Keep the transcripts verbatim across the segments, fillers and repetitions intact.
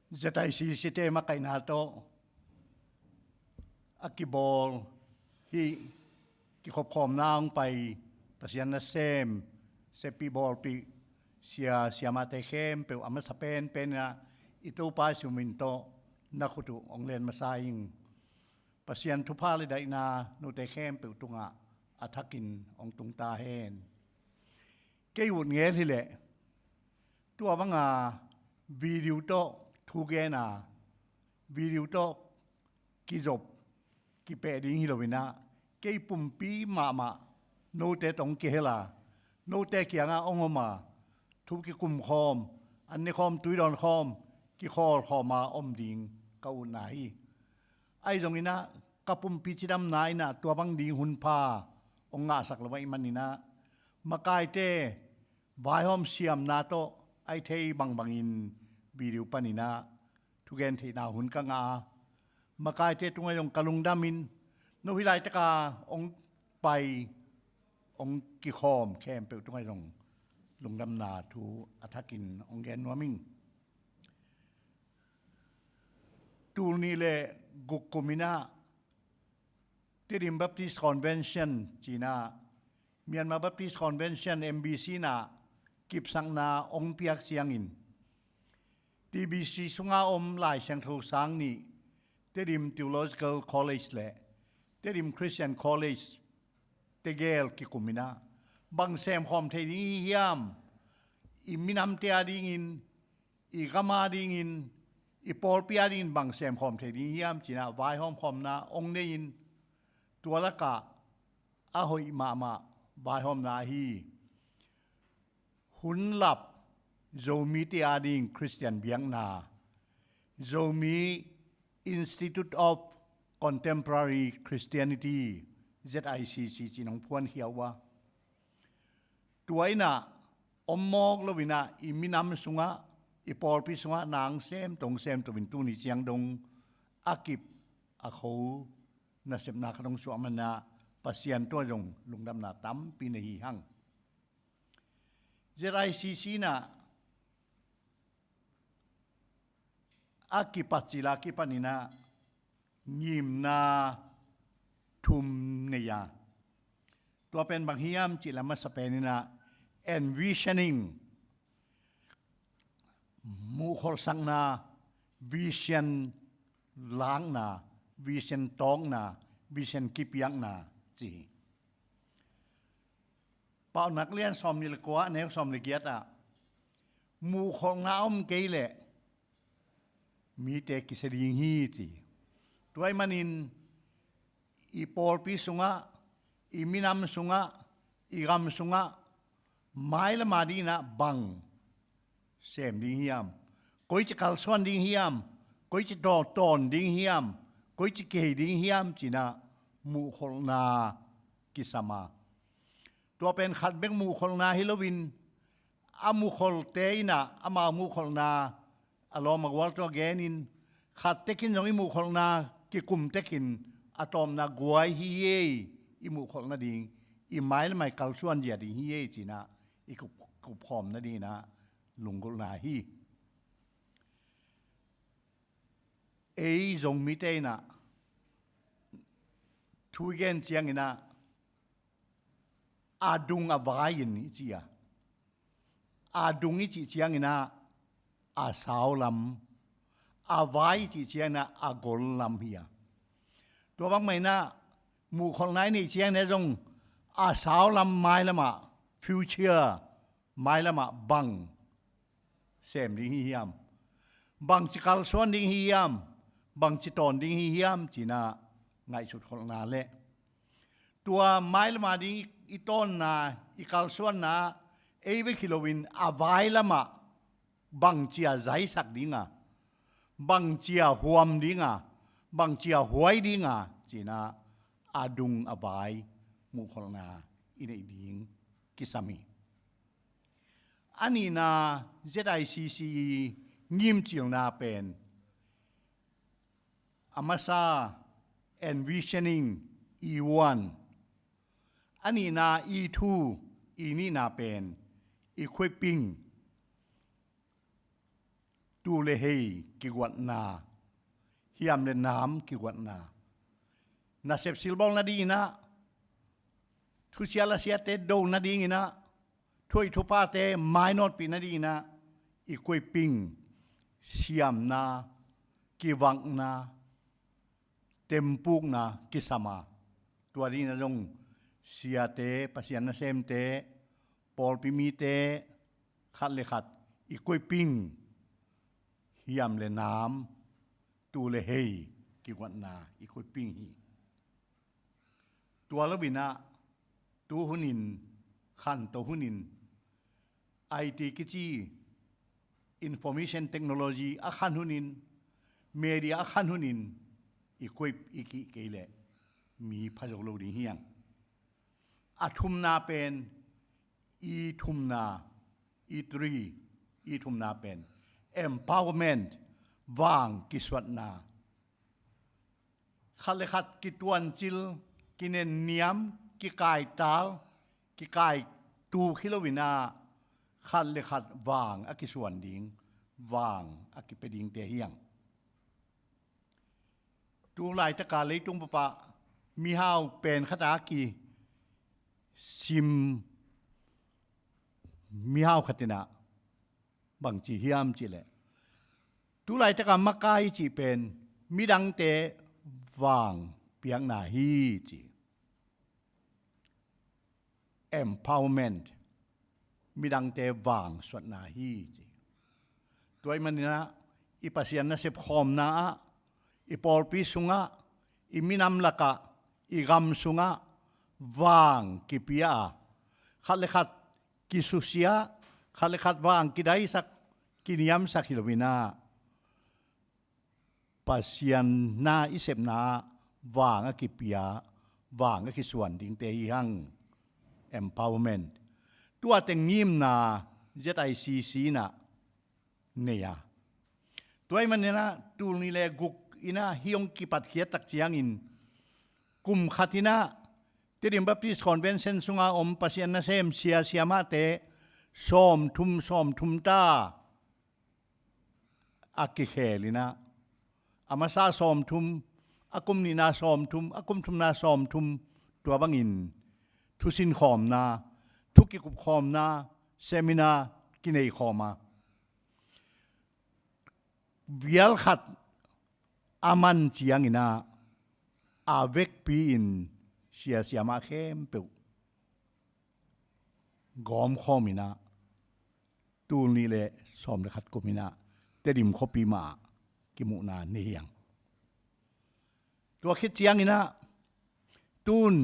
ZICC te makaihna tawh a kibawl hih kikhopkhawmna hong pai Pasian nasem, seppih bawlpih, sia siamahte khempeuh a masa penpen inah i Topa Jesu min tawh na khut uh hong len masa ing. Pasian thupha le daihna note khempeuh tungah a thakin hong tung ta hen. Kei ut ngel hileh tua banga video tawh thu gen a, video tawh kizop kipeh ding hi lo inah, kei pumpi mahmah note tawh hong kihel a, note kiangah hong om a, thu kikumkhawm, an nekhawm, tuidawnkhawm, kikhawlkhawm a om ding ka utna hi. Ahi zong inah ka pumpi cidamna inah tua bang ding hunpha hong ngahsak lo ahih man inah, makaite vaihawm siamna tawh a i thei bangbangin video pan inah thugen theihna hun ka ngah a, makaite tungah zong ka lungdam in, no hih laitaka hong pai hong kikhawm khempeuh tungah zong lungdamna thu a thakin hong gen nuam ing. Tul nih le guk kum inah Tedim Baptist Convention ci inah, Myanmar Baptist Convention, M B C inah kipsakna hong piak ciangin, T B C sunga om Lai Siangtho Sang Nih, Tedim Theological College le Tedim Christian College tegel kikum inah, bang semkhawm thei ding hi hiam, i minamte a dingin, i gam a dingin, i pawlpi a dingin bang semkhawm thei ding hiam ci inah vaihawm khawmna hong nei in, tua lakah a hoih mahmah vaihawmna ahi. Hun lap Zomite a ding Khristian biakna, Zomi Institute of Contemporary Christianity, Z I C C ci-in hong phuankhia uh a, tua inah om mawk lo inah i minam sungah, i pawlpi sungah nang semto, hong semto in tuni ciang dong a kip a kho nasepna khat hong suah man inah Pasian tungah zong lungdamna tampi nei hi hang. Z I C C inah a kipat cil a kipan inah ngimna thum nei a, tua pen bang hiam cih leh a masa pen inah envisioning, muhkholhsakna, vision lakna, vision tawkna, vision kipiakna ci hi. Paunak lian sawmnih le kua, a neu sawm le giat ah, muhkholhna om kei leh mite kisia ding hi ci hi. Tua ahih manin i pawlpi sungah, i minam sungah, i gam sungah mailam a ding inah bang sem ding hiam, koici kalsuan ding hiam, koici tawn, tawn ding hiam, koici kihei ding hiam ci inah muhkholhna kisam a, tua pen khat bek muhkholhna hi loin, a muhkholhte inah amau muhkholhna a lawm a gual tawh genin, khat tekin zong i muhkholhna kikum tekin a tawpna guai hi ei, i muhkholh nading, i mailam a i kalsuan zia ding hi ei ci inah i kup, kupkhawm nading inah lunggulhna hi. Ei Zomite inah thu i gen ciang inah a dung a vai in i ci a, a dung i cih ciang inah a sau lam, a vai i cih ciang inah a gol lam hi a, tua bangmah inah muhkholhna i neih ciang inah zong a sau lam mailam ah, future mailam ah bang sem ding hi hiam, bangci kalsuan ding hi hiam, bangci tawn ding hi hiam ci inah ngaihsut kholhna le tua mailam a ding i, i tawnna, i kalsuanna ei bek hi loin a vai lam ah bangci a zaisak ding a, bangci a huam ding a, bangci a huai ding a ci inah a dung a vai muhkholhna i neih ding kisam hi. A nihna, Z I C C i ngimcilna pen, a masa, envisioning, E one. A nihna, E two, i nihna pen equipping. tuu le hei kiguatna, hiam le nam kiguatna, nasep silbawl nadinginah, thusia lasiate do nadinginah, thuhoih thuphate mainawtpih nadinginah i kuaiping siamna, kivakna, tempukna kisam a, tua dingin a zong siate, Pasian nasemte, pawlpi mite khat le khat i kuaiping hiam le nam, tuu le hei kiguatna i kuaiping hi. Tua lo-in ah tu hunin, khanto hunin, I T kici information technology a khan hunin, media a khan hunin i kuaip i kih kei leh mi pha zo lo ding hi hang. A thumna pen, i thumna, i three, i thumna pen empowerment, vang kisuatna. Khat le khat kituancil, kinenniam, kikaital, kikaitu hi lo-in ah, khat le khat vang a kisuan ding, vang a kipia dingte hi hang. Tu laitaka leitung papah mihau pen khat a kisim mihau khat in ah bangci hiam cih leh, tu laitaka makai cih pen midangte vang piakna hi ci. Empowerment, midangte vang suatna hi ci. Tua ahih manin ah i Pasian nasep khawmna ah, i pawlpi sungah, i minam lakah, i gam sungah vang kipia a, khat le khat kisusia, khat le khat vang kidaisak, kiniamsak hi lo-in ah, Pasian na i sepna ah vang a kipia, vang a kisuan dingte hi hang. Empowerment. Tua teng ngimna Z I C C in ah nei a. Tua ahih manin ah tul nih le guk in ah hih hong kipatkhiat tak ciangin, kum khat in ah Tedim Baptist Convention sunga om Pasian nasem sia siamahte sawmthum, sawmthum ta a kikhel in ah, a masa sawmthum, a kum nihna sawmthum, a kum thumna sawmthum, tua bangin thusin khawmna, thu kikup khawmna, seminar kinei khawm a, vial khat a man ciangin ah a vekpi-in sia siamah khempeuh gawmkhawm in ah, tul nih le sawm le khat kum in ah Tedim khuapi mah kimuhna nei hi hang. Tua khit ciangin ah tun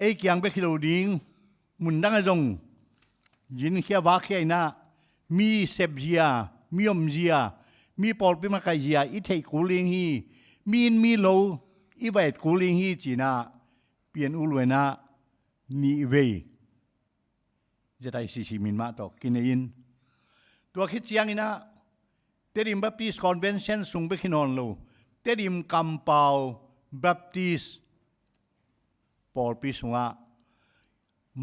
ei kiang bek hi lo ding, mundang ah zong zinkhia vakhia in ah, mi sepzia, mi omzia, mi pawlpi makaihzia i theih kul ding hi. Mi inn mi lo i va et kul ding hi ci-in ah P N U luai in ah nih vei Z I C C min mah tawh kinei in, tua khit ciangin ah Tedim Baptist Convention sung bek hi nawn lo, Tedim Kampau Baptist pawlpi sungah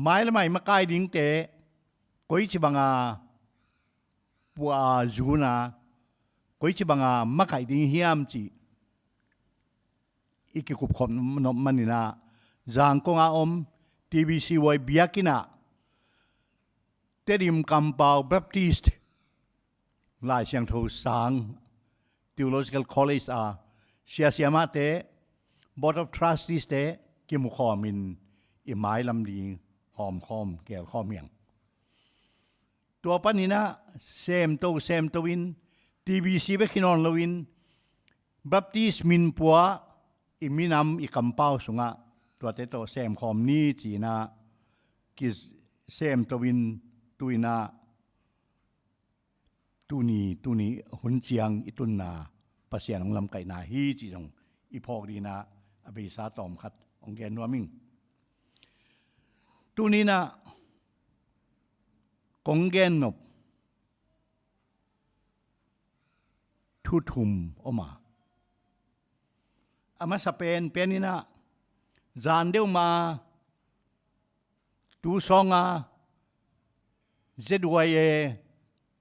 mai le mai makai dingte koici banga pua zuna, koici banga makaih ding hiam cih i kikup khawm nop manin ah, Zangkong a om T B C Y biakinn ah Tedim Kampau Baptist Lai Siangtho Sang Theological College a sia siamahte, Board of Trustees te kimukhawm in i mailam ding hawmkhawm, kelkhawm hi hang. Tua panin ah semto semto in, T B C bek hi nawn loin, Baptist minpua i minam i kampau sungah tuate tawh semkhawm ni ci-in ah kisemto in, tu-in ah tuni, tuni hun ciang i tunna Pasian hong lamkaihna hi cih zong i phawk dingin ah a beisa tawm khat hong gen nuam ing. Tuni-in ah kong gen nop thu thum om a, a masa pen, pen in ah zan deuh ma tu sawng a Z Y A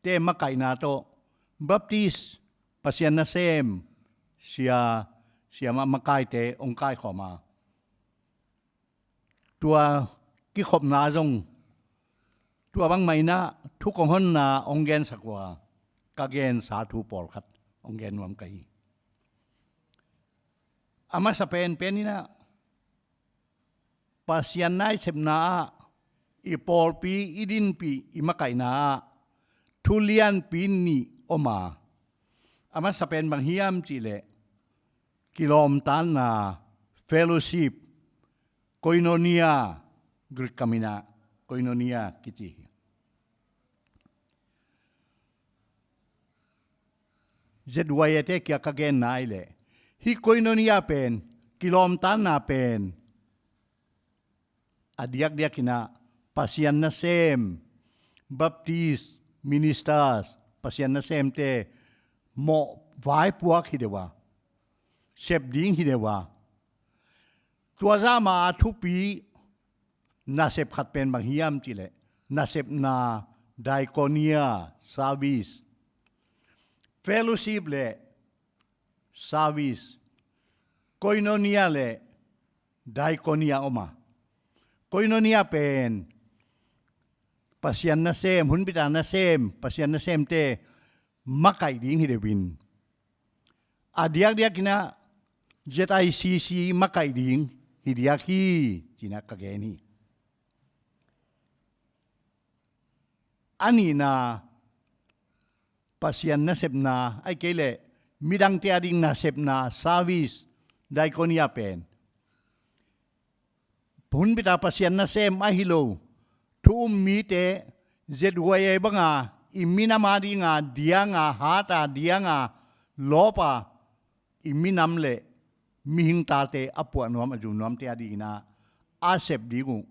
te makaihna tawh Baptist Pasian nasem sia, siamah makaite hong kaikhawm a, tua kikhopna zong tua bangmah in ah thu kong honna hong gensak uh a, ka gensa thu pawlkhat hong gen nuam ka hi. A masa penpen in ah Pasian nasepna ah i pawlpi i dinpih i makaihna ah thu lianpi nih om a, a masa pen bang hiam cih leh kilawmtatna, fellowship, koinonia, Greek kam in ah koinonia kici hi. Z Y A te kiang ka genna ahih leh hih koinonia pen, kilawmtatna pen a diakdiak in ah Pasian nasem, Baptist ministers, Pasian nasemte mawh vaipuak hi deuh a, sep ding hi deuh a, tua zah mah a thupi nasep khat pen bang hiam cih leh nasepna, diakonia, service, fellowship le service, koinonia le diakonia om a, koinonia pen Pasian nasem, hunbit a nasem, Pasian nasemte makaih ding hi deuh in, a diakdiak in ah Z I C C makaih ding hi diak hi, ci-in ah ka gen hi. A nihna, Pasian nasepna, ahih kei leh midangte a ding nasepna, service, diakonia pen hunbit a Pasian nasem ahi lo thu um mite, Z Y A banga i minam a dinga dianga, hat a dianga, lawp a, i minam le mihing tate a puah nuam, a zu nuamte a ding in ah a sep ding uh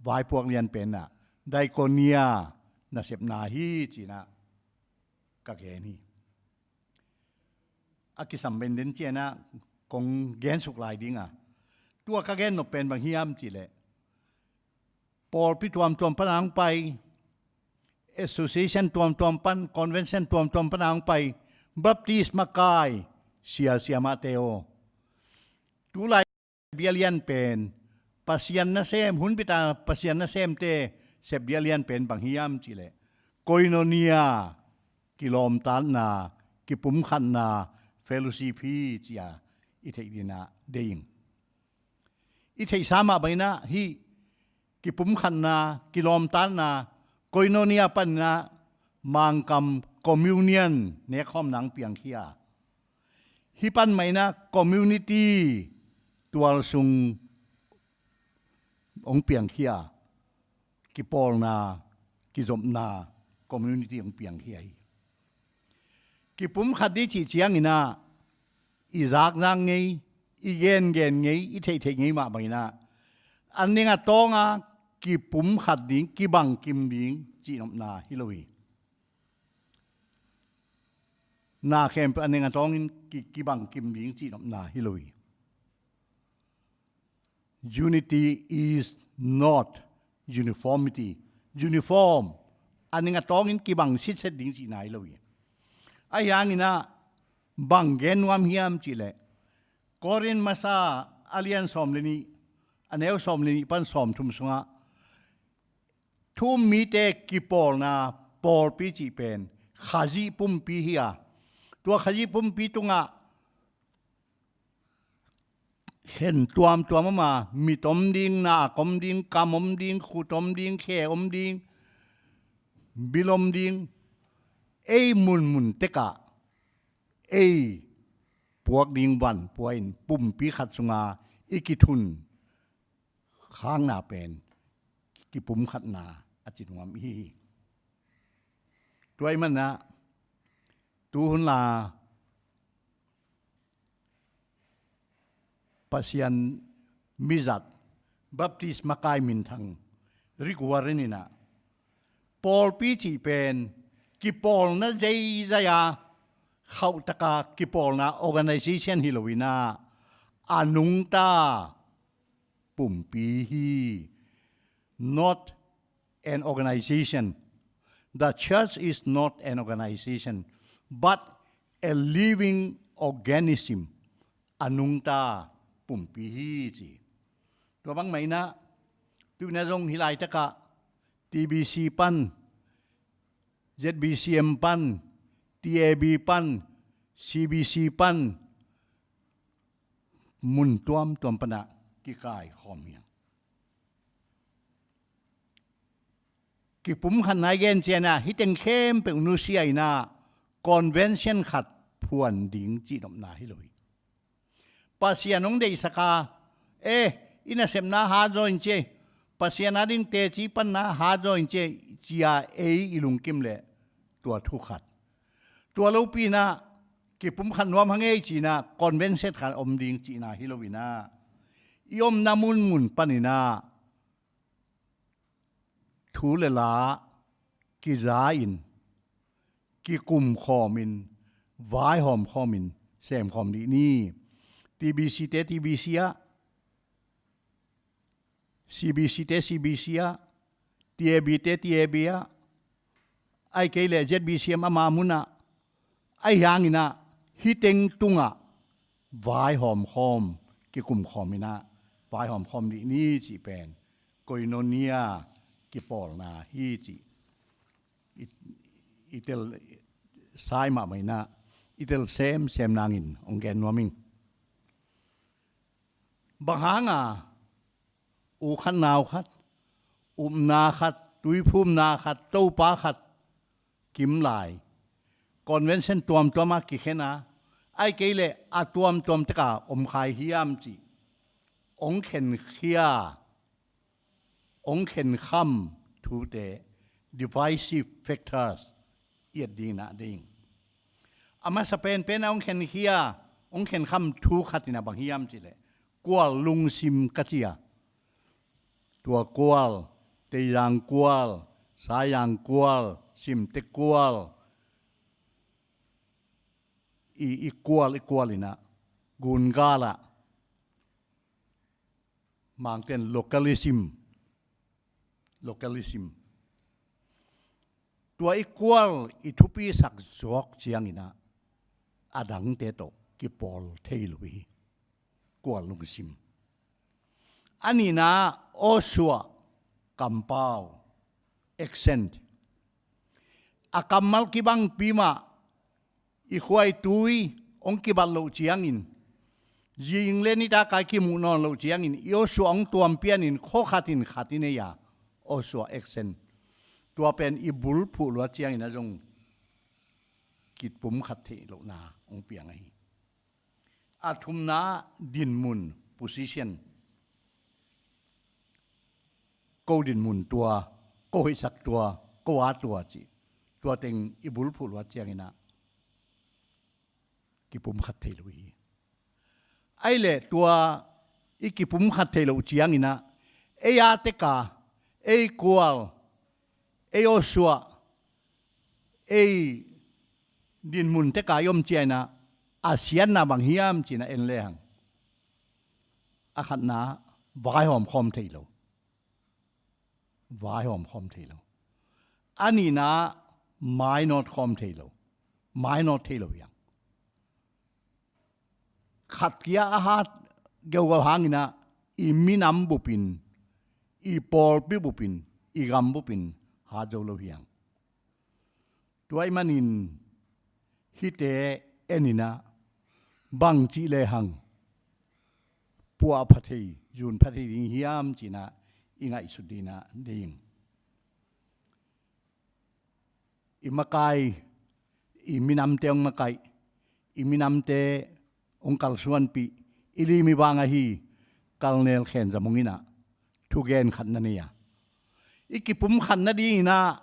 vaipuak lianpen ah diakonia nasepna hi, ci-in ah ka gen hi. A kisam benden ciang ah kong gensuk lai ding a, tua ka gen nop pen bang hiam cih leh pawlpi tuamtuam pan a hong pai, association tuamtuam pan, convention tuamtuam pan a hong pai Baptist makai sia, siamahte aw, tulai sep ding a lianpen, Pasian nasem, hunbit a Pasian nasemte sep ding a lianpen bang hiam cih leh koinonia, kilawmtatna, kipumkhatna, fellowship hi, ci-a i theih ding in ah deih ing. I theihsa mah bang in ah hih kipumkhatna, kilawmtatna, koinonia pan in ah Mangkam communion nekkhawmna hong piangkhia. Hih pan mah in ah community tualsung hong piangkhia. Kipawlna, kizopna, community hong piangkhia hi. Kipumkhat ding cih ciangin ah i zakzak ngei, i gengen ngei, i theihtheih ngei mah bang in ah a neng a tawng a kipumkhat ding, kibangkim ding cihnopna hi lo hi. Na khempeuh a neng a tawngin ki, kibangkim ding cihnopna hi lo hi. Unity is not uniformity. Uniform, a neng a tawngin kibang sitset ding cihna hi lo hi. Ahi hangin ah bang gen nuam hiam cih leh Korin masa a lian sawm le nih, a neu sawm le nih pan sawmthum sungah thu um mite kipawlna pawlpi cih pen Khazih pumpi hi a, tua Khazih pumpi tungah khen tuamtuam om a, mit om ding, nak om ding, kam om ding, khut om ding, khe om ding, bil om ding, ei munmun tekah ei puak ding van pua in pumpi khat sunga i kithun khakna pen kipumkhatna a ci nuam i hi hi. Tua ahih manin ah tu hun la Pasian mizat, Baptist makai minthang Rick Warren in ah pawlpi cih pen kipawlna zeizai a khauhtaka kipawlna organization hi lo in ah a nungta pumpi hi. Not an organization. The church is not an organization. but a living organism, a nungta pumpi hi ci. Tua bangmah inah, tu-inah zong hih laitakah T B C pan, Z B C M pan, T A B pan, C B C pan, mun tuamtuam panah kikaikhawm hi. Kipumkhatna i gen ciangah hih teng khempeuh nusia inah convention khat phuan ding cihnopna hi lo hi. Pasian hong deihsak a, e, i nasepna hat zaw in ci, Pasian ading teci panna hat zaw in ci, ci-a ei i lungkim leh tua thu khat. Tua lopi inah kipumkhat nuam hang ei ci inah convention khat om ding cihna hi lo inah, i omna munmun pan inah thu le la kiza in, kikumkhawm in, vaihawmkhawm in, semkhawm dih ni. T B C te T B C ah, C B C te C B C ah, T A B te T A B ah, ahih kei leh Z B C M ama munah, ahih hang inah hih teng tungah vaihawmkhawm, kikumkhawm inah vaihawmkhawm dih ni cih pen koinonia kipawlna hi cih i, i tel sai mahmah inah, i tel semsem nangin hong gen nuam ing. Bang hanga u khat nau khat, upna khat, tuiphumna khat, Topa khat kim lai, convention tuamtuam ah kikhen a, ahih kei leh a tuamtuam tek a om kha hiam cih hong khenkhia, hong khenkham thute, divisive factors, i et ding inah ding. A masa penpen ah hong khenkhia, hong khenkham thu khat inah bang hiam cih leh kual lungsim ka ci a. Tua kual, Teizang kual, Saizang kual, Simte kual, i, i kual, i kual inah, gungal ah, Mangte'n localism, localism. Tua i kual i thupisak zawk ciang inah a dangte tawh kipawl thei lo hi. Kual lungsim. A nihna, awsuah, kampau, accent. A kammal kibangpi mah, i khuaitui hong kibat loh ciangin, zing le nitak a i kimuh nawn loh ciangin, i awsuah hong tuam pianin khua khat in khat i nei a, awsuah accent. Tua pen i bulphuh luat ciangin a zong kipumkhat theih lohna hong piang ahi. A thumna, dinmun, position. Ko dinmun tua, ko hoihsak tua, ko a tua cih. Tua teng i bulphuh luat ciang inah kipumkhat thei lo hi. Ahih leh tua i kipumkhat theih loh ciang inah, ei a tek a, ei kual, ei awsuah, ei dinmun tek a i om ciang inah a siatna bang hiam cih inah en lehang, a khatna, vaihawmkhawm thei lo. Vaihawmkhawm thei lo. A nihna, mainawt khawm thei lo. Mainawt thei lo hiang. Khat kia a hat geuhgeuh hang inah i minam bupin, i pawlpi bupin, i gam bupin hat zo lo hiang. Tua ahih manin hihte en inah bangcih lehang puahpha thei, zunpha thei ding hiam cih inah i ngaihsut ding inah ding. I makai, i minamte hong makaih, i minamte hong kalsuanpih, i lim i bang ahi Colonel Khen Za Mung inah thugen khat na nei a, i kipumkhat nading inah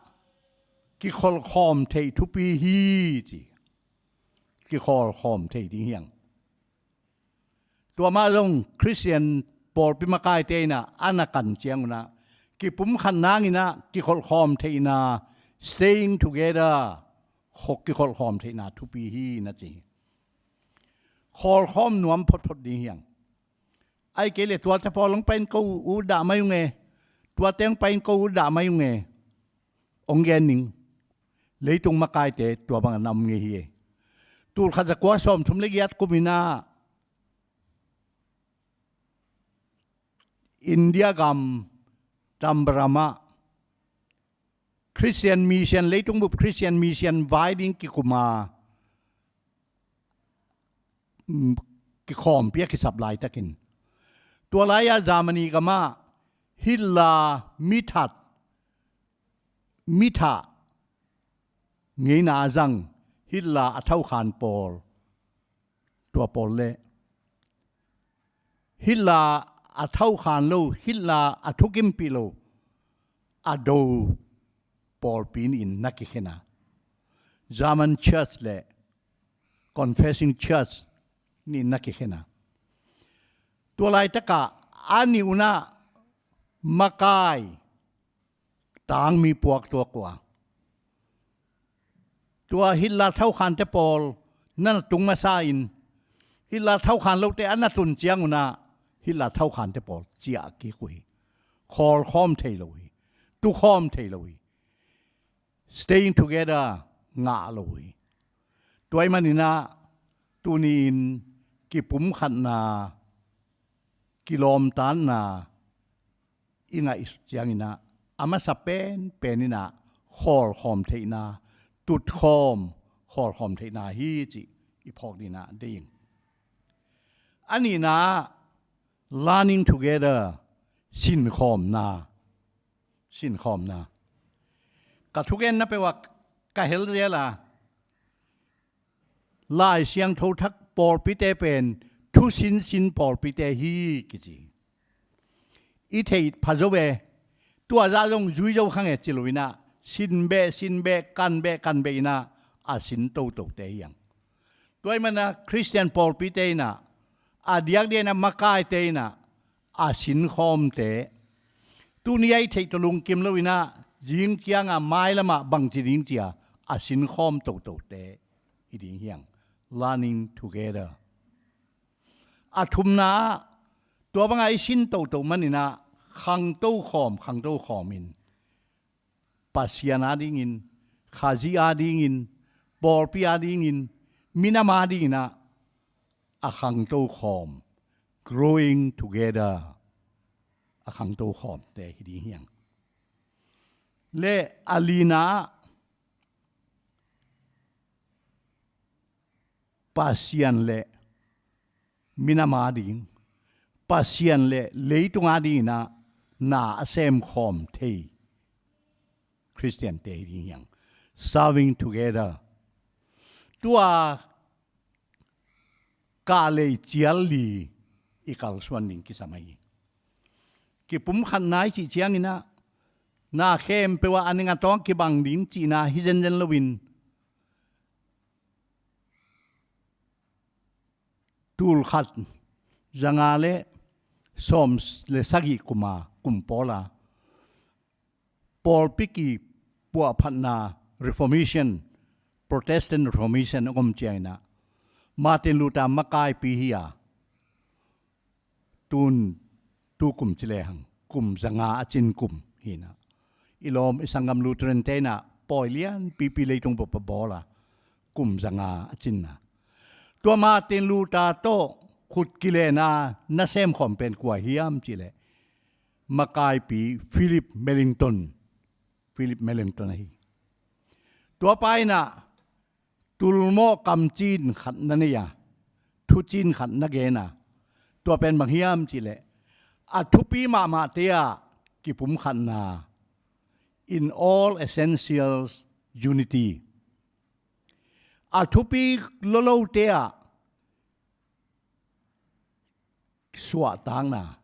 kikholhkhawm theih thupi hi ci. Kikholhkhawm theih ding hiang. Tua mah zong Khristian pawlpi makaite inah a na kan ciang unah kipumkhat nang inah kikholhkhawm theihna, staying together, kholh, kikholhkhawm theihna thupi hi na ci. Kholhkhawm nuam photphot ding hiang. Ahih kei leh tuate pawl hong pai-in ko ut dah mai ung e, tuate hong pai-in ko ut dah mai ung e, hong gen ning. Leitung makaite tua bangah na om ngei hi e. Tulkhat zakua sawmthum le giat kum in ah India gam Tambaram ah Christian mission, leitung bup Christian mission vai ding kikum a, mm, kikhawmpi a kisap laitakin, tua lai-ah Germany gam ah Hitler mithat, mithah ngeina a zang Hitler a thaukhan pawl, tua pawl le Hitler a thaukhan lo, Hitler a thukimpih lo, a do pawlpi nih in na kikhen a, German Church le Confessing Church nih in na kikhen a, tua laitakah a nih un ah makai tangmi puak tuak uh a, tua Hitler thaukhante pawl na na tung masa in, Hitler thaukhan lote a na tun ciang un ah Hitler thaukhante pawl ciah kik uh hi. Khawlkhawm thei lo hi. Tukhawm thei lo hi. Staying together ngah lo uh hi. Tua ahih manin ah tuni-in kipumkhatna, kilawmtatna i ngaih ciangin ah a masa penpen in ah khawlkhawm theihna, tutkhawm, khawlkhawm theihna hi cih i phawk dingin ah deih ing. A nihna ah learning together, sinkhawmna, sinkhawmna. Ka thugenna peuh ah ka hel zel a, Lai Siangtho thak pawlpite pen thusinsin pawlpite hi kici. I theih pha zo ve, tua zah zong zui zo kha nge ci lo in ah, sin beh, sin beh, kan beh, kan beh in ah a sin totote hi hang. Tua ahih manin ah Christian pawlpite in ah, a diakdiak in ah makaite in ah a sinkhawmte, tuni a i theih tawh lungkim lo in ah, zing ciang a mailam ah bangci ding ci a a sinkhawm totote hi ding hi hang. Learning together. A thumna ah, tua bang a i sin toto manin ah khangto khawm, khangto khawm in, Pasian adingin, Khazih adingin, pawlpi adingin, minam adingin ah a khangto khawm, growing together, a khangto khawmte hi ding hi hang. Le a lina ah, Pasian le minam ading, Pasian le leitung adingin ah na a semkhawm thei Khristiante hi ding hi hang. Serving together. Tua kahlei cial li i kalsuan ding kisam ahi. Kipumkhatna i cih ciangin ah, na khempeuh ah a ning a tawng kibang ding cihna hi zenzen loin, tulkhat zanga le sawm le sagih kum a, kum pawl a pawlpi kipuahphatna, Reformation, Protestant Reformation a om ciangin ah, Martin Luther makaipi hi a, tun, tu kum ci lehang kum zanga a cin kum hi in ah, i lawm i sanggam Lutherante in ah pawi lianpipi leitung bup ah bawl a, kum zanga a cinna. Tua Martin Luther tawh khut kilena na semkhawm pen kua hiam cih leh, makaipi Philip Melanchthon, Philip Melanchthon ahi. Tua pa in ah tulmawh kamcin khat na nei a, thucin khat na gen a, tua pen bang hiam cih leh, a thupi mahmahte ah kipumkhatna, in all essentials unity. A thupi lolote ah suahtakna,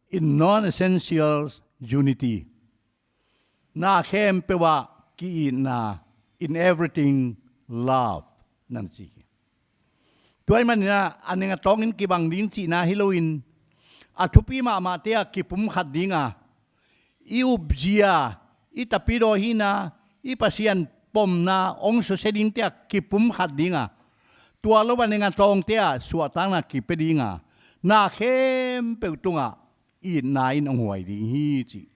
in non-essentials unity. Na khempeuh ah ki-itna, in everything love, na na ci hi. Tua ahih manin ah a ning a tawngin kibang ding cihna hi loin, a thupi mahmahte ah kipumkhat ding a, i upzia, i tapidaw hihna, i Pasian pomna hong susia dingte ah kipumkhat ding a, tua lo a ning a tawngte ah suahtakna kipia ding a, na khempeuh tungah itna in hong huai ding hi cih,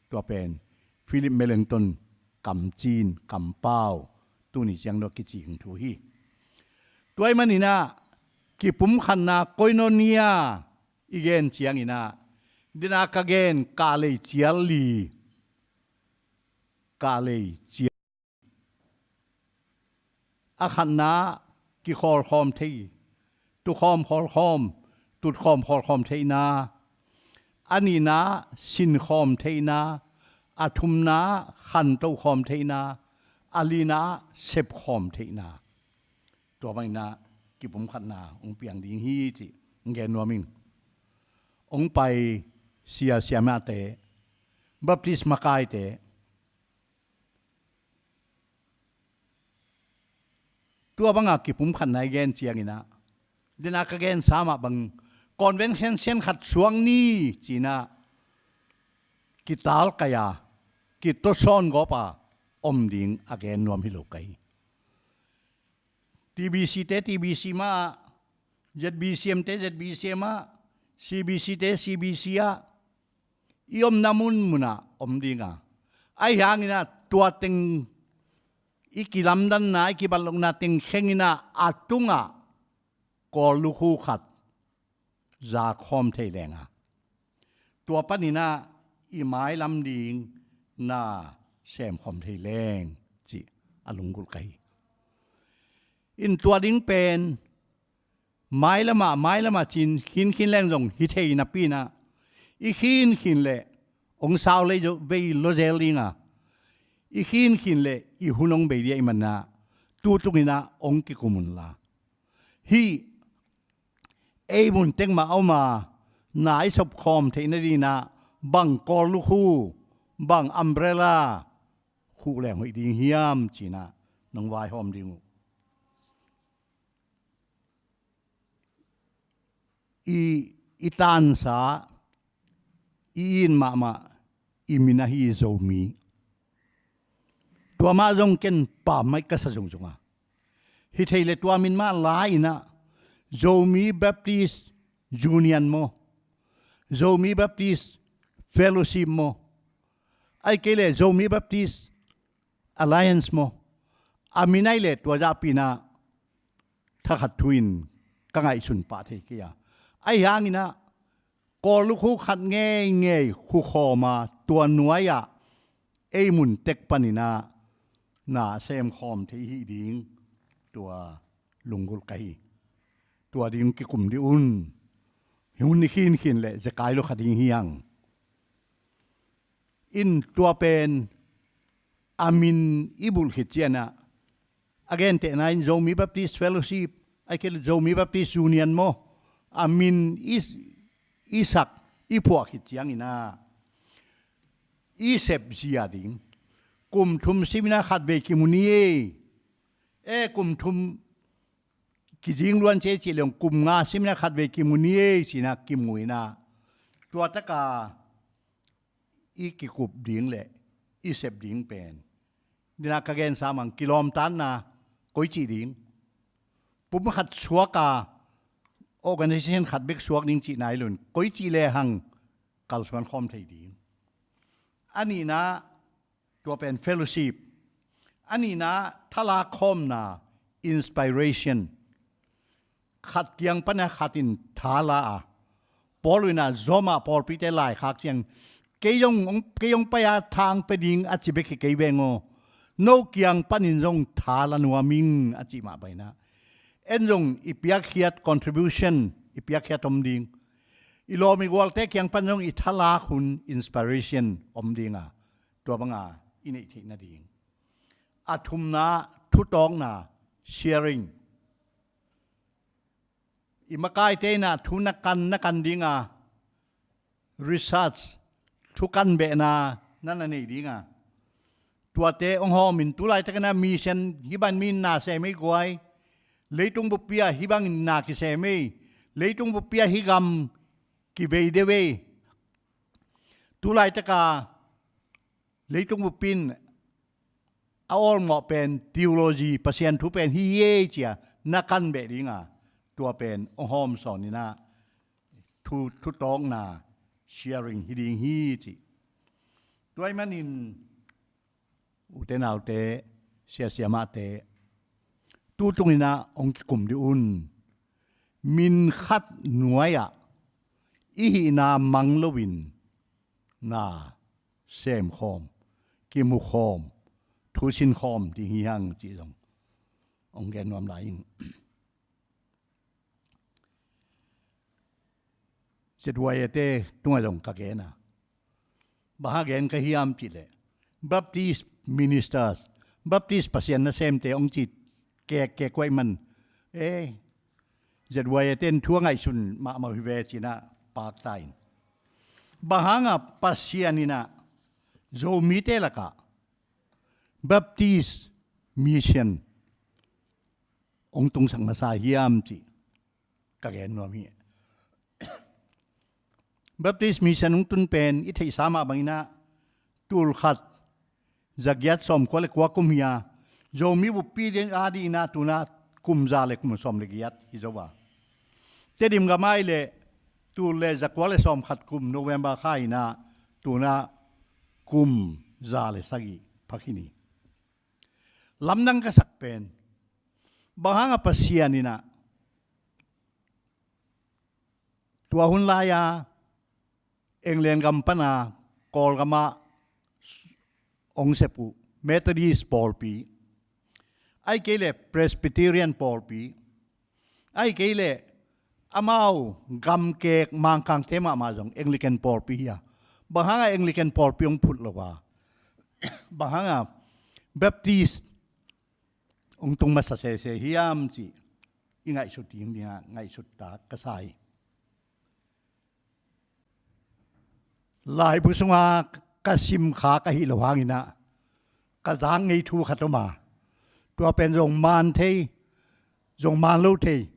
tua pen Philip Melanchthon kamcin, kampau, tuni ciang dong a kicing thu hi. Tua ahih maninah kipumkhatna koinonia i gen cianginah, dena ka gen kahlei cial li, kahlei cial. A khatna, kikhawlkhawm thei, tukhawm khawlkhawm, tutkhawm khawlkhawm theihna. A nihna, sinkhawm theihna. A thumna, khantokhawm theihna. A lina, sepkhawm theihna. Tua banginah kipumkhatna hong piang ding hi cih hong gen nuam ing. Hong pai sia siamahte, Baptist makaite, tua banga kipumkhatna i gen cianginah, dena ka gensa mah bang, convention sian khat suang ni cinah kitalkai a, kitosawn gawpa om ding a gen nuam hi lo ka hi. T B C te T B C mah ah, Z B C M te Z B C M ah, C B C te C B C ah, i omna munmunah om dinga, ahi hanginah tua teng i kilamdanna, i kibatlohna teng khenginah a tungah Kawl lukhu khat zakhawm thei lenga, tua paninah i mailam ding na semkhawm thei leng cih a lunggulh ka hi. In tua ding pen mailamah, mailamah cin khinkhin leng zong hi thei napi inah, i khinkhin leh hong sau lei vei lo zel dinga, i khinkhin leh i hun hong bei ding ahih maninah, tu tunginah hong kikum unla. Hih ei mun teng mah a om a, na i sopkhawm theih nadinginah bang Kawl lukhu, bang umbrella khuh leng hoih ding hiam cinah nong vaihawm ding uh. I, i tansa, i it mahmah i min ahi Zomi. Tua mah zong ken pammaih ka sa zungzung a, hi thei le tua min mah la inah, Zomi Baptist Union maw, Zomi Baptist Fellowship maw, ahih kei leh Zomi Baptist Alliance maw, a min ahih leh tua zahpi inah thakhat thu-in ka ngaihsun pah thei kei a, ahi hanginah Kawl lukhu khat ngeingei khukhawm a, tua nuai-ah ei mun tek paninah na semkhawm thei hih ding tua lunggulh ka hi. Tua ding kikum dih un. Hi hun i khinkhin leh zekai lo kha ding hi hang. In tua pen a min i bulh khit cianah, a gentehna in Zomi Baptist Fellowship, ahih kei leh Zomi Baptist Union maw, a min i, i sak, i phuah khit cianginah i sepzia ding, kum thum siminah khatvei kimu ni ei. E, kum thum kizing luan ci ei cih leng kum nga siminah khatvei kimu ni ei cinah kimu inah, tua taka i kikup ding le i sep ding pen, dena ka gensa mah kilawmtatna koi cih ding, pum khat suak a, organization khat bek suak ding cihna hi lo-in, koi cih lehang kalsuan khawm thei ding. A nihna, tua pen fellowship. A nihna, thalak khawmna, inspiration. Khat kiang pana khat in thala a, Paul in a Roma pawlpite laikhak ciang, kei zong, kei zong pai a thang pia ding a ci bek hi kei veng aw. No kiang panin zong thala nuam ing a cih mah bangin a, en zong i piakkhiat contribution, i piakkhiat om ding. I lawm i gualte kiang pan zong i thalak hun inspiration om ding a, tua banga i neih theih nading. A thumna, thutawkna, sharing. I makaite in a thu na kan, na kan ding a, research, thu kan behna na na neih ding a, tuate hong hawm in, tu laitakin a mission hih bang mi in na sem ei guai, leitung buppi ah hih bangin na kisem ei, leitung buppi ah hih gam kivei deuh ei. Tu laitaka leitung buppi in a awlmawh pen theology, Pasian thu pen hih hi ei ci a na kan beh ding a, tua pen hong hawm sawn in a, thu, thutawkna, sharing hi ding hi ci. Tua ahih manin ute naute, sia siamahte, tu tungin ah hong kikum dih un. Min khat nuai-ah i hihna mang loin na semkhawm, kimukhawm, thusinkhawm ding hi hang cih zong hong gen nuam lai ing. Z Y A te tungah zong ka gen a, bang hang gen ka hiam cih leh, Baptist ministers, Baptist Pasian nasemte hong ci kek kek uh ahih man, eh, Z Y A ten thu a ngaihsun mahmah uh hi ve ci-in ah pakta in. Bang hangah Pasian in ah Zomite lakah Baptist mission hong tungsak masa hiam cih ka gen nuam hi. Baptist mission hong tun pen i theihsa mah bangin ah tul khat za giat sawmkua le kua kum hi a, Zomi buppi ding a dingin ah tu-in ah kum za le kum sawm le giat hi zo a, Tedim gam ah leh tul le za kua le sawm khat kum November kha in ah tu-in ah kum za le sagih pha khin hi. Lamdang ka sak pen, bang hangah Pasian in ah tua hun lai-a England gam pan a Kawlgam ah hong sep uh Methodist pawlpi, ahih kei leh Presbyterian pawlpi, ahih kei leh amau gamkek Mangkangte mahmah zong Anglican pawlpi hi a, bang hangah Anglican pawlpi hong phut lo a, bang hangah Baptist hong tung masa sese hiam cih i ngaihsut ding dingah ngaihsut tak ka sa hi. Laibu sunga ka simkhak ahih loh hangin ah ka zak ngei thu khat om a, tua pen zong man thei, zong man lo thei,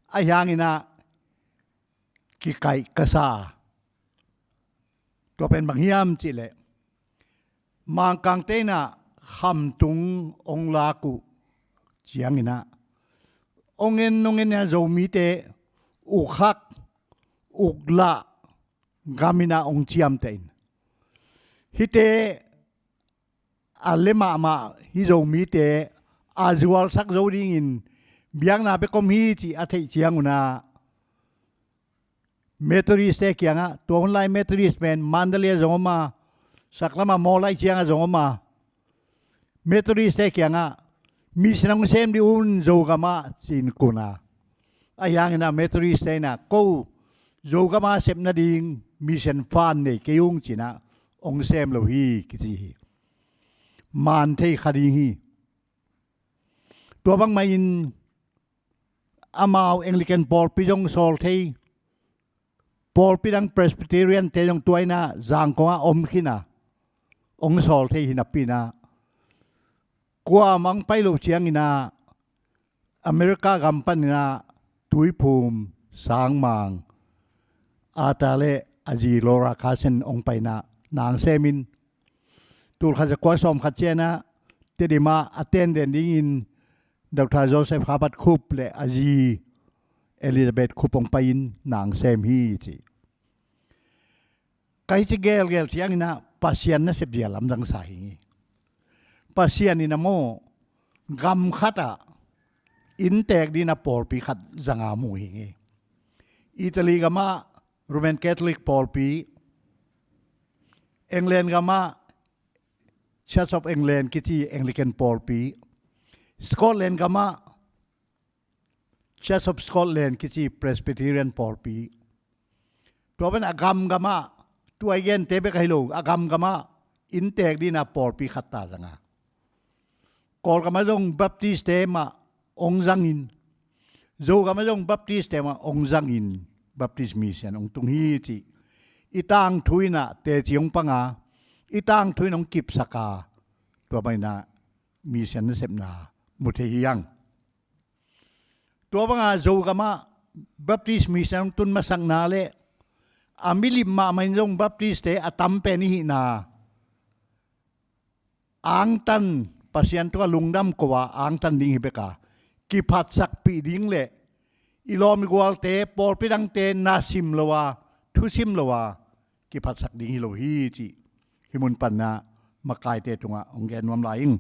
ahih hangin ah kikaih ka sa a, tua pen bang hiam cih leh, Mangkangte in ah khamtung hong lak uh ciangin ah, hong en hong en a Zomite uk hak, uk lah gam in ah hong ciamteh in, hihte a le mahmah hih Zomite a zualsak zo dingin biakna bek om hi cih a theih ciangun ah Methodist-te kiangah, tua hun lai Methodist pen Mandalay ah zong om a, saklam ah Mawlai ciangah zong om a, Methodist-te kiangah mission hong sem dih un Zogam ah ci-in kun a, ahih hangin ah Methodist-te in ah ko Zogam ah sep nading mission fund nei kei ung ci-in ah hong sem lo hi kici hi. Man thei kha ding hi. Tua bangmah in amau Anglican pawlpi zong sawl thei, pawlpi dang Presbyterian-te zong tua in ah Zangkong ah om khin a, hong sawl thei hi napi in ah, kuamah hong pai loh ciangin ah America gam panin ah Tuiphum Sangmang Arthur le a zi Laura Carson hong pai in ah na hong sem in, tul khat za kua sawm khat ciangin ah Tedim ah a tenden dingin Doctor Joseph Herbert Khup le a zi Elizabeth Khup hong pai in na hong sem hi ci. Ka hih ci gelgel ciangin ah Pasian nasep dia lamdang sa hi ing. Pasian in ah maw, gam khat ah inntek dingin ah pawlpi khat za nga mu hi ing. Italy gam ah Roman Catholic pawlpi, England gam ah Church of England kici Anglican pawlpi, Scotland gam ah Church of Scotland kici Presbyterian pawlpi, tua pen a gamgam ah, tua i gente bek ahi lo, a gamgam ah inntek dingin ah pawlpi khat ta zang a, Kawlgam ah zong Baptist-te mah hong zangin, Zogam ah zong Baptist-te mah hong zangin Baptist mission hong tung hi cih i tangthu in ah teci hong pang a, i tangthu in hong kipsak a, tua bang in ah mission nasepna mu thei hi hang. Tua bang a Zogam ah Baptist mission hong tun masakna le a milim mahmah in zong Baptist-te a tam pen i hihna, angtan, Pasian tungah lungdam ko a angtan ding hi bek a, kiphatsakpih ding le i lawm i gualte, pawlpi dangte na sim lo a, thusim lo a kiphatsak ding hi lo hi cih hih mun pan ah makaite tungah hong gen nuam lai ing.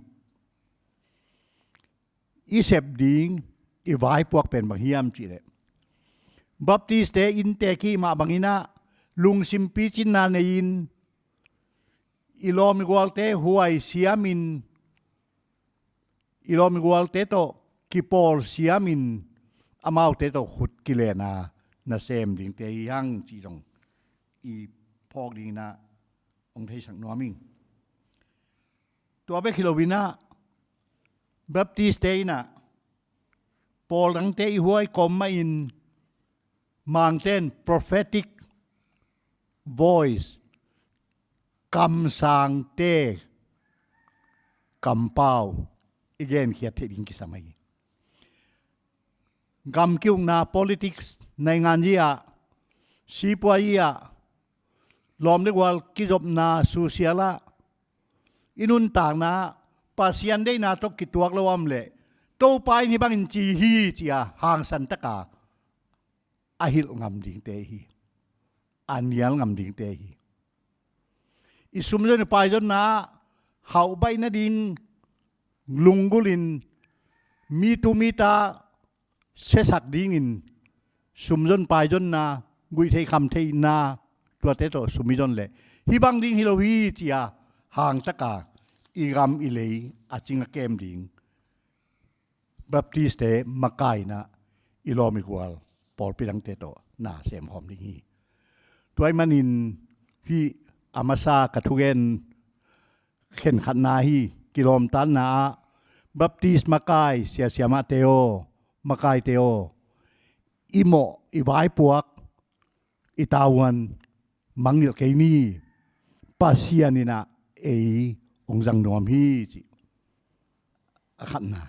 i sep ding i vaipuak pen bang hiam cihleh, Baptist-te inntek hih mah bangin ah lungsim picinna nei-in i lawm i gualte huai siamin, i lawm i gualte tawh kipawl siamin amaute tawh khut kilenna nasem dingte hi hang cih zong i phawk dingin ah hong theisak nuam ing. Tua bek hi loin ah Baptist-te in ah pawl dangte i huai kawm mahin Mangte'n prophetic voice, kamsangte kampau i genkhiat theih ding kisam ahi. Gam kiukna, politics, nainganzi ah, sipuazi ah, lawm le gual kizopna, social ah, i nuntakna ah Pasian deihna tawh kituak lo a om leh Topa in hih bangin ci hi ci-a hangsan taka a hilh ngam dingte hi, a nial ngam dingte hi. I sumzon i paizonna ah hauh baih nading lunggulhin mi tu mi ta siasak dingin sumzon paizonna, guihtheih khamtheihna, tuate tawh sum i zon leh hih bang ding hi lo hi ci-a hangtaka i gam i lei a cing a kem ding Baptist-te makaihna i lawm i gual pawlpi dangte tawh na semkhawm ding hi. Tua ahih manin hih a masa ka thugen khenkhatna hi. Kilawmtatna ah Baptist makai, sia siamahte aw, makaite aw, i mawh i vaipuak, i tavuan mangngilh kei ni. Pasian in ah ei hong zang nuam hi cih a khatna.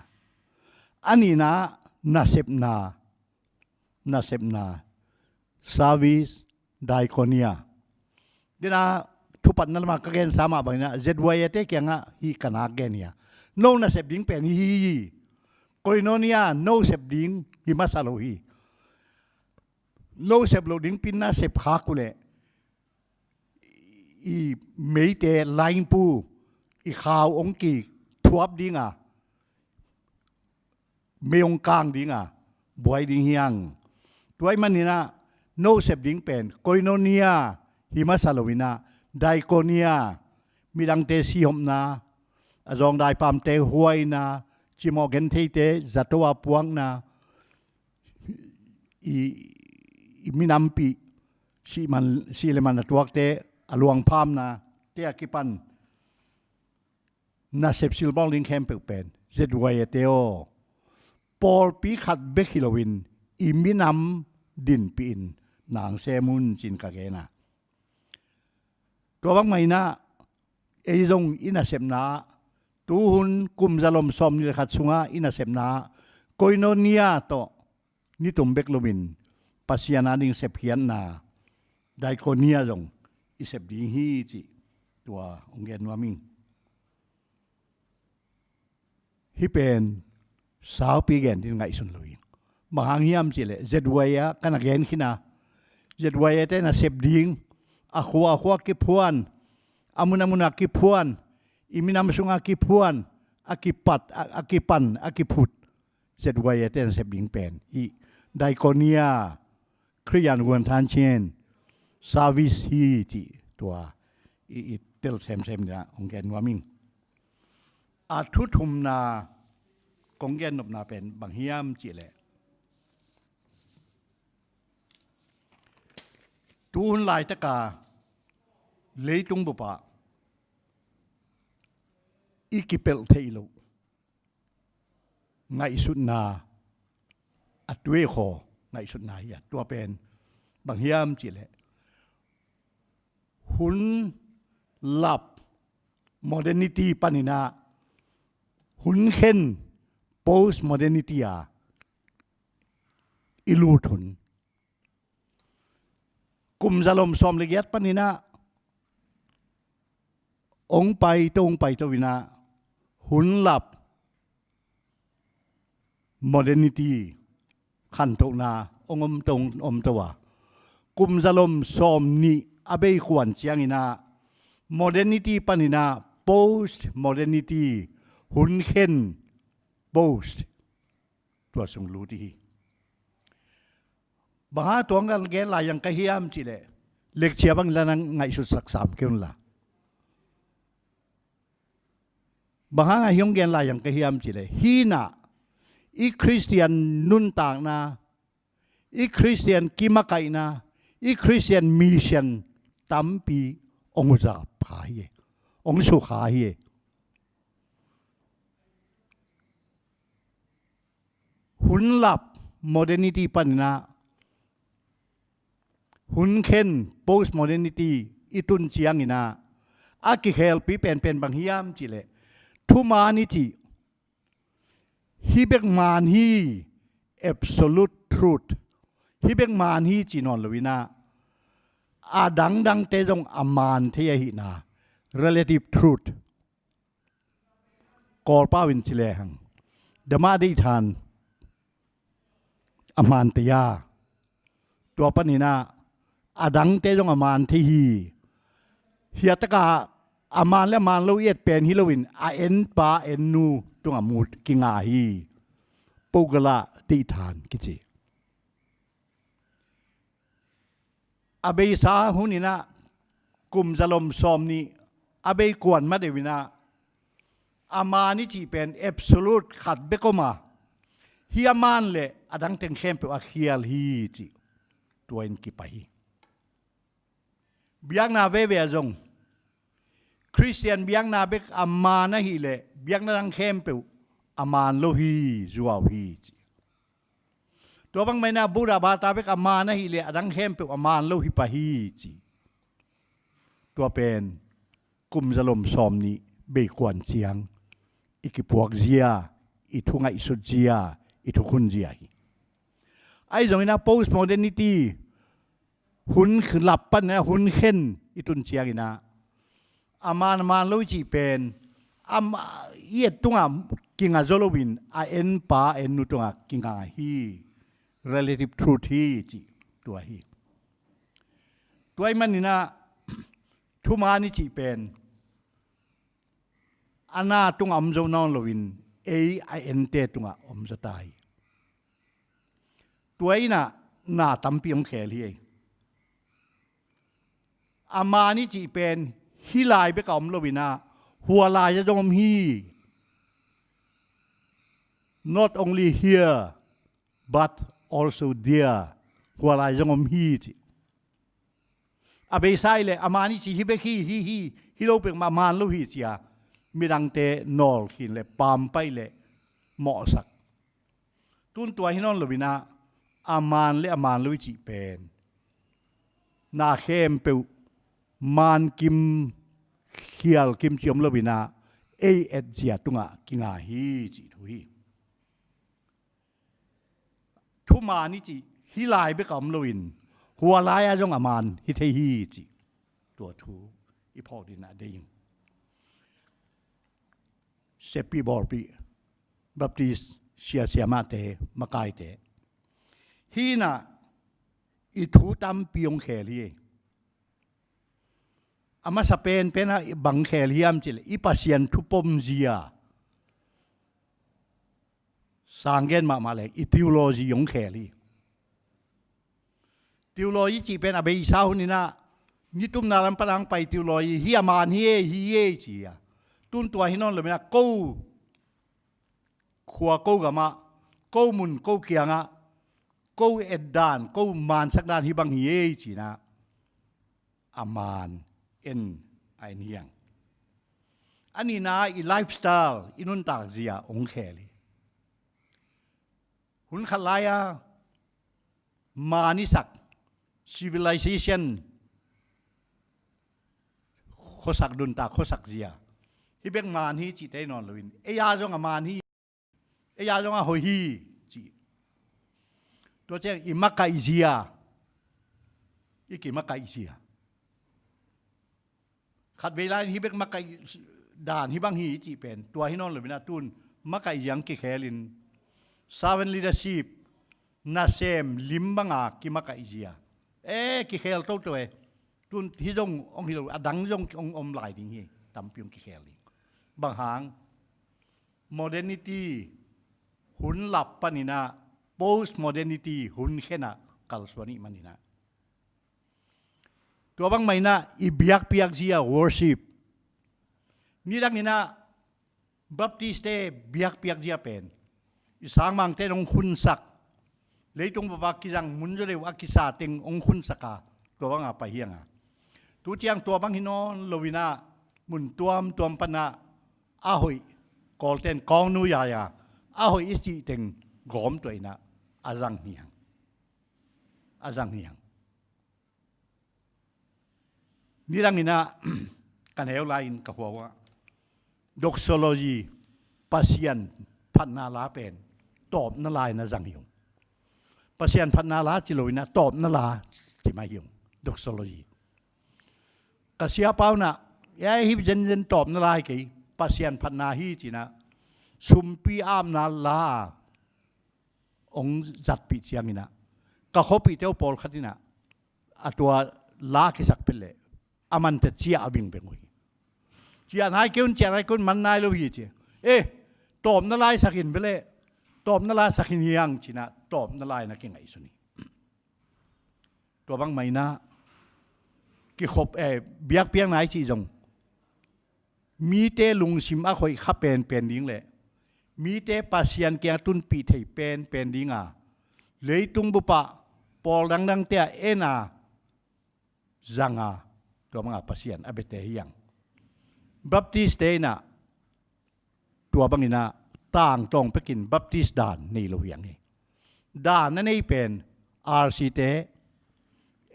A nihna ah nasepna, nasepna, service, diaconia. Dena thupatna lamah ka gensa mah bangin ah Z Y A-te kiangah hih ka nak gen hi a, no nasep ding pen hih hi. Koinonia no sep ding hi masa lo hi. No sep loh ding pinna sep khak uh leh i meite laingpu i khau hong kithuap dinga, mei hong kang dinga buai ding hi hang. Tua ahih manin ah no sep ding pen koinonia hi masa loin ah diaconia, midangte sihopna, a zawngdaipamte huaina, cimawh gentheite zato a puakna, i, i minampi sih man, sih le man a tuakte a luangphamnate a kipan nasep silbawl ding khempeuh pen Z Y A-te aw, pawlpi khat bek hi loin i minam dinpihin na hong sem un ci-in ka gen a. Tua bangmah in ah ei zong i nasepna ah, tuhun kum zalom sawmnih le khat sungah i nasepna ah koinonia tawh nitum bek loin Pasian ading sepkhiatna diaconia zong i sep ding hi cih tua hong gen nuam ing. Hih pen saupi gen ding ngaihsun lo hi. Bang hang hiam cihleh Z Y A ka na gen khin a, Z Y A-te nasep ding, a khua a khua kiphuan, a mun a mun a kiphuan, i minam sungah kiphuan, a kipat, a, a kipan, a kiphut Z Y A-te nasep ding pen hih diaconia, Khristian vuanthan chin service hi cih tua i, i tel semsem dingah hong gen nuam ing. A thuthumna kong gen nopna pen bang hiam cihleh, tuhun laitaka leitung bupah i kipelh theih loh ngaihsutna, a tuekhaw ngaihsutna hi a, tua pen bang hiam cihleh, hun lap modernity panin ah hun khen post modernity a i lut hun. Kum zalom sawm le giat panin ah hong paito, hong paito in ah hun lap modernity khantohna hong omto, hong omto a, kum zalom sawmnih a bei kuan ciangin ah modernity panin ah post modernity, hun khen post tua sung lut i hi. Bang hang tua gen lai zang ka hiam cih leh, lekcia bang la na ngaihsutsak sam kei un la. Bang hang a hong gen lai zang ka hiam cih leh, hih na i Khristian nuntakna, i Khristian kimakaihna, i Khristian mission tampi hong uzap kha hi e, hong sukha hi e. Hun lap modernity panin ah, hun khen post modernity i tun ciangin ah, a kikhelpi penpen bang hiam cih leh, thuman i cih, hih bek man hi, absolute truth, hih bek man hi cih nawn lo-in ah, a dangdangte zong a man thei ahihna, relative truth. Kawlpau in ci lehang, damah deih than a man thei a, tua panin ah a dangte zong a man thei hi. Hiah takah a man le a man lo i et pen hi loin, a en pa en nu tungah mu kinga hi. Pogala deih than kici. A beisa hunin ah, kum zalom sawmnih a bei kuan ma deuhin ah, a man i cih pen absolute khat bek om a, hih a man leh a dang teng khempeuh a khial hi cih tua in kipai hi. Biakna veve ah zong, Khristian biakna bek a man ahih leh biakna dang khempeuh a man lo hi, zuau hi cih. Tua bang mah in ah Buddha bata bek a man ahih leh a dang khempeuh a man lo hi pah hi cih. Tua pen kum zalom sawmnih bei kuan ciang i kipuak zia, i thu ngaihsut zia, i thukhun zia hi. Ahi zongin ah post modernity hun lap panin ah hun khen i tun ciangin ah, a man a man lo i cih pen, a ma-, i et tungah kinga zaw loin, a en pa en nu tungah kinga hi. Relative truth hi cih tua hi. Tua ahih manin ah, thuman i cih pen a na tungah om zo nawn loin, ei a ente tungah om zaw ta hi. Tua in ah na tampi hong khel hi. A man i cih pen hih lai bek a om loin ah, hua lai ah zong om hi. Not only here, but also there. Hua lai zong om hi cih. A beisa i leh a man i cih hih bek hi, hi, hi, hi lo peuhmah a man lo hi ci-a midangte nawlkhin leh pampai leh mawhsak. Tun tua hi nawn loin ah, a man le a man lo i cih pen na khempeuh man kim, khial kim cih om loin ah, ei etzia tungah kinga hi cih thu hi. Thuman i cih hih lai bek a om loin, hua lai-ah zong a man hi thei hi cih tua thu i phawk dingin ah deih ing. Seppih bawlpih Baptist sia siamahte, makaite, hih in ah i thu tampi hong khel hi. A masa penpen ah bang khel hiam cih leh, i Pasian thu pom zia, sang gen mahmah leh i theology hong khel hi. Theology cih pen a beisa hun in ah, nitumna lam pan a hong pai theology, hih a man hi ei, hi ei ci a. Tun tua hi nawn lo in ah, ko khua ko gamah, ko mun ko kiangah, ko etdan, ko mansak dan hih bang hi ei ci in ah, a man en a en hi hang. A nihna, i lifestyle, i nuntak zia hong khel hi. Hun khat lai-a man i sak, civilization, khuasak, nuntak khuasak zia, hih bek man hi cihte hi nawn loin, ei-a zong a man hi, ei-a zong a hoih hi cih. Tua ciang i makaih zia, i kimakaih zia. Khatvei lai-in hih bek makaih dan hih bang hi cih pen tua hi nawn lo in ah, tun makaih zia hong kikhelin, servant leadership, nasem lim banga kimakaih zia, e, kikhel toto e. Tun hih zong hong hi lo, a dang zong hong om lai ding hi, tampi hong kikhel ding. Bang hang? Modernity, hun lap paninah post modernity hun khenah kalsuan ih maninah. Tua bangmah inah i biakpiak zia worship. Nidang inah Baptist-te biakpiak zia pen i sangmangte in hong khunsak, leitung bupa kizang mun zaw deuh a kisa teng hong khunsak a, tua banga pai hiang a. Tu ciang tua bang hi nawn lo inah mun tuamtuam panah a hoih, Kawlten kawngnu yaya a hoih i cih teng gawm tuah inah a zang hiang. A zang hiang. Nidang inah ka neu lai-in ka hua uh ah, doxology, Pasian phatna la pen tawpna la-in a zang hi ung. Pasian phatna la ci lo inah tawpna la ci mai hi ung, doxology. Ka siapa unah, ei, hih zenzen tawpna la hi kei, Pasian phatna hi cinah sumpi apna la hong zatpih cianginah ka khuapihte uh pawlkhat inah a tua la kisak phet leh a mante ciah a vingveng uh hi. Ciah nai kei un, ciah nai kei un, man nai lo hi ci. Eh, tawpna la-in sak in ve leh, tawpna la-in sak in hiang cinah tawpna la-in a kingaihsun hi. Tua bangmah inah kikhop, eh, biakpiakna i cih zong mite lungsim a khoih kha penpen ding le mite Pasian kiang tunpih thei penpen dinga leitung bupah pawl dangdangte ah en a zanga, tua banga Pasian a biate hiang. Baptist-te inah tua banginah tangtawng pekin Baptist dan nei lo hiang hi. Dan a nei pen R C te,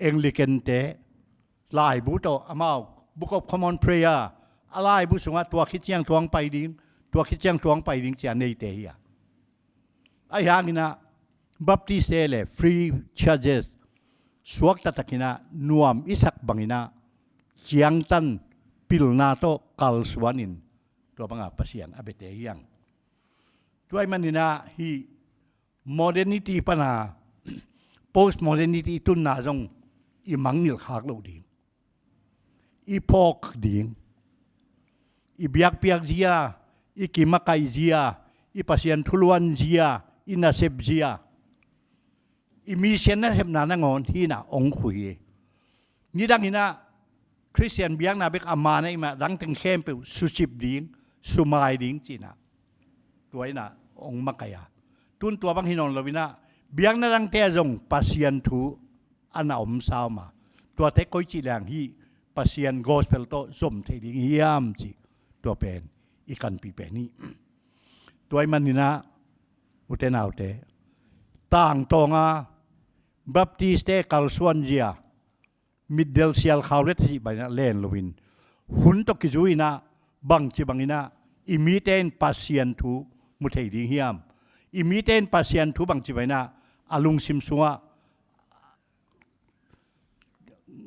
Anglican te, laibu tawh amau Book of Common Prayer, a laibu sungah tua khit ciang tuang pai ding, tua khit ciang tuang pai ding cia neite hi a. Ahi hanginah Baptist-te le free churches suakta takinah nuam i sak banginah ciangtan pilna tawh kalsuanin tua banga Pasian a biate hiang. Tua ih maninah hih modernity pana post modernity i tunna zong i mangngilh khak loh ding, i phawk ding, i biakpiak zia, i kimakaih zia, i Pasian thuluan zia, i nasep zia, i misian nasepna nangawn hinah hong khui hi. Nidang inah Khristian biakna bek a man ahih mah dangteng khempeuh sucip ding, sumai ding cinah tua inah hong makaih a. Tun tua bang hi nawn lo inah biakna dangte ah zong Pasian thu a na om sa om a, tuate koi cih leng hih Pasian gospel tawh zom thei ding hiam cih tua pen i kanpih pen hi. Tua ih maninah ute naute, tangtawnga Baptist-te kalsuan zia, mitdel sial khau let hi banginah len loin hun tawh kizui inah bangci banginah i mite in Pasian thu mu thei ding hiam? I mite in Pasian thu bangci banginah a lungsim sungah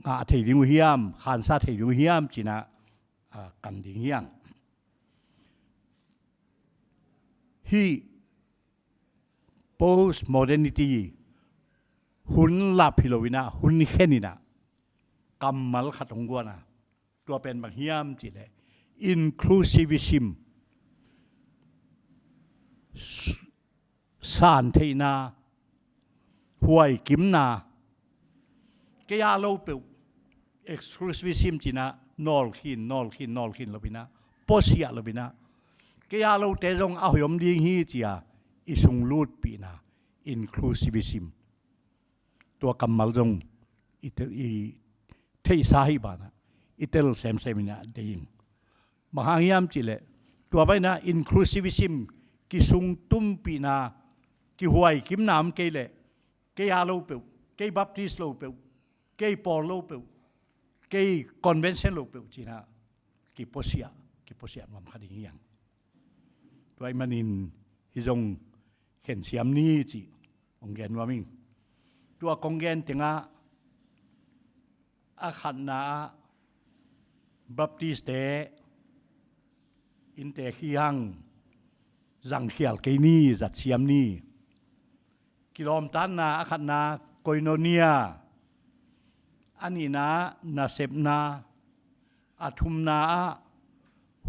ngah thei ding uh hiam, khansa thei ding uh hiam cinah a, kan ding hiang. Hih post modernity hun lap hi lo inah, hun khen inah kammal khat hong guan a, tua pen bang hiam cihleh inclusivism, s-, santheihna, huaikimna, kei a lo peuh, exclusivism cinah nawlkhin, nawlkhin, nawlkhin lo inah, puasiah lo inah, kei a lote zong a hoih om ding hi cia i sunglutpihna, inclusivism. Tua kammal zong i te-, i theihsa hi banah i tel semsem inah deih ing. Bang hang hiam cihleh tua banginah inclusivism, kisungtumpihna, kihuaikimna om kei leh kei a lo peuh, kei Baptist lo peuh, kei Pawl lo peuh, kei convention lo peuh cinah kipuasiah, kipuasiah nuam kha ding hiang. Tua ih manin hih zong khensiam ni cih hong gen nuam ing. Tua kong gen tengah a khatna ah Baptist-te inntek hi hang, zangkhial kei ni, zatsiam ni. Kilawmtatna a khatna koinonia, a nihna nasepna, a thumna ah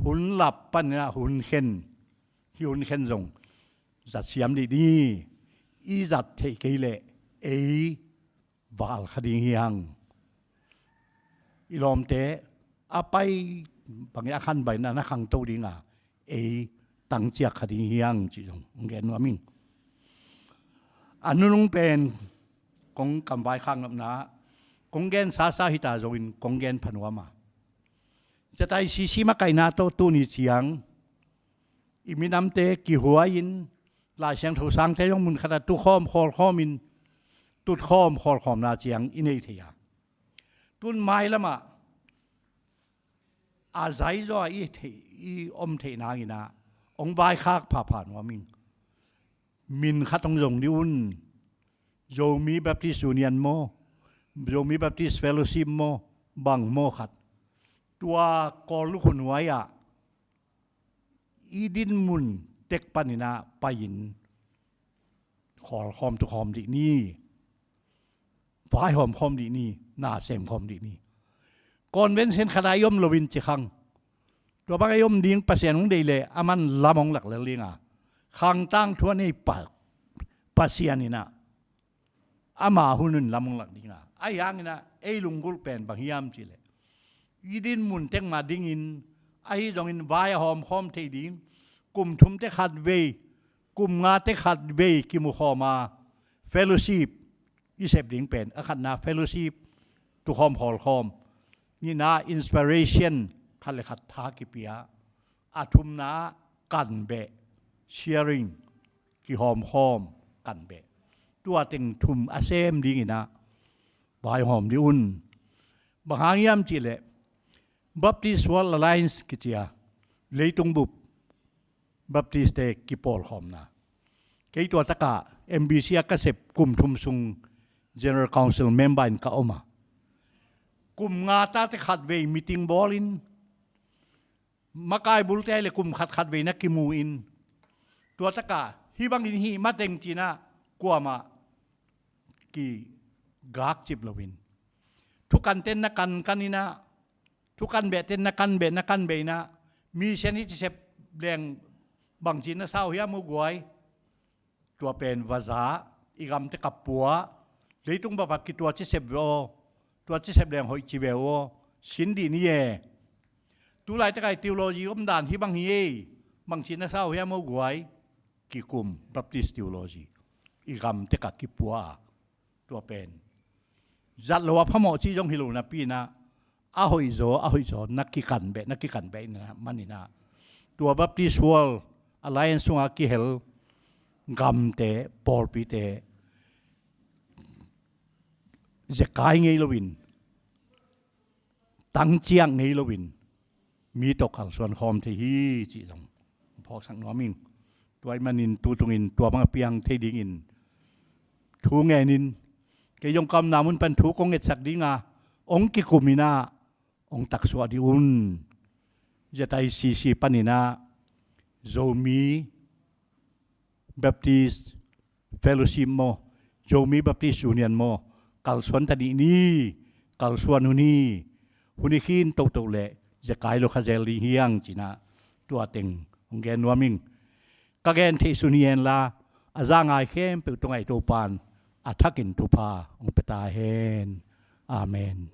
hun lap paninah hun khen. Hih hun khen zong zat siam dih ni. I zat theih kei leh ei val kha ding hi hang. I lawmte a pai bangin a khan baina na khangto dinga ei tangciak kha ding hi hang cih zong hong gen nuam ing. A nunung pen kong kamvai khak nopna kong gen sasa hita zongin kong gen pha nuam a, ZICC makaihna tawh tuni ciang i minamte kihuai-in Lai Siangtho sangte zong mun khatah tukhawm khawlkhawmin tutkhawm khawlkhawmna ciang i nei thei a, tun mailamah a zaizaw a i theih, i om theih nanginah hong vaikhak phapha nuam ing. Min khat hong zong dih un. Zomi Baptist Union maw, Zomi Baptist Fellowship maw, bang maw khat, tua Kawl lukhu nuai-ah i dinmun tek paninah pai-in khawlkhawm tukhawm dih ni. Vaihawm khawm dih ni. Na sem khawm dih ni. Convention khatah i om loin ci khang, tua bang ei om ding Pasian hong deih leh a man lam hong lak lel dinga, khangtang thu a nei pa, Pasian inah ama hun in lam hong lak dinga. Ahi hanginah ei lunggulh pen bang hiam cihleh i dinmun tek mah dingin, ahi zongin vai a hawmkhawm thei ding, kum thum tek khat vei, kum nga tek khat vei kimukhawm a, fellowship i sep ding pen, a khatna fellowship, tukhawm khawlkhawm, nihna inspiration, khat le khat tha kipia, a thumna ah kanbeh, sharing, kihawmkhawm, kanbeh. Tua teng thum a sem dinginah vaihawm dih un. Bang hang hiam cihleh Baptist World Alliance kici a, leitung bup Baptistte kipawlkhawmna. Kei tua takah M B C a ka sep kum thum sung General Council member in ka om a, kum nga tate khat vei meeting bawlin, makai bulte le kum khat khat vei na kimu in, tua takah hih bangin hih mateng cinah kuamah kigakcip loin, thukanten na kankan inah, thukanbehten na kanbeh, na kanbeh inah, mission i cisep leng bangci na sau hiam uh guai? Tua pen va za, i gamte ka pua, leitung bapah kitua cisep ve aw, tua cisep leng hoih ci ve aw, sin dih ni e. Tulaitakah i theology omdan hih bang hi ei, bangci na sau hiam uh guai? Kikum, Baptist theology. I gamte ka kipua a, tua pen zat lo a phamawh cih zong hi lo napi inah, a hoihzaw, a hoihzaw na kikanbeh, na kikanbeh inah maninah, tua Baptist World Alliance sungah kihel gamte, pawlpite zekai ngei loin, tangciak ngei loin, mi tawh kalsuan khawm thei hi cih zong phawksak nuam ing. Tua ahih manin tu tungin tua bang a piang thei dingin thu ngenin, kei zong ka omna mun pan thu kong ngetsak dinga, hong kikum inah hong taksuah dih un. ZICC paninah Zomi Baptist Fellowship maw, Zomi Baptist Union maw, kalsuan ta dih ni. Kalsuan uh ni. Hun i khin tohtoh leh zekai lo kha zel ding hi hang cinah tua teng hong gen nuam ing. Ka gen theih sun hi henla, a za ngai khempeuh tungah i Topan a thakin thupha hong pia ta hen. Amen.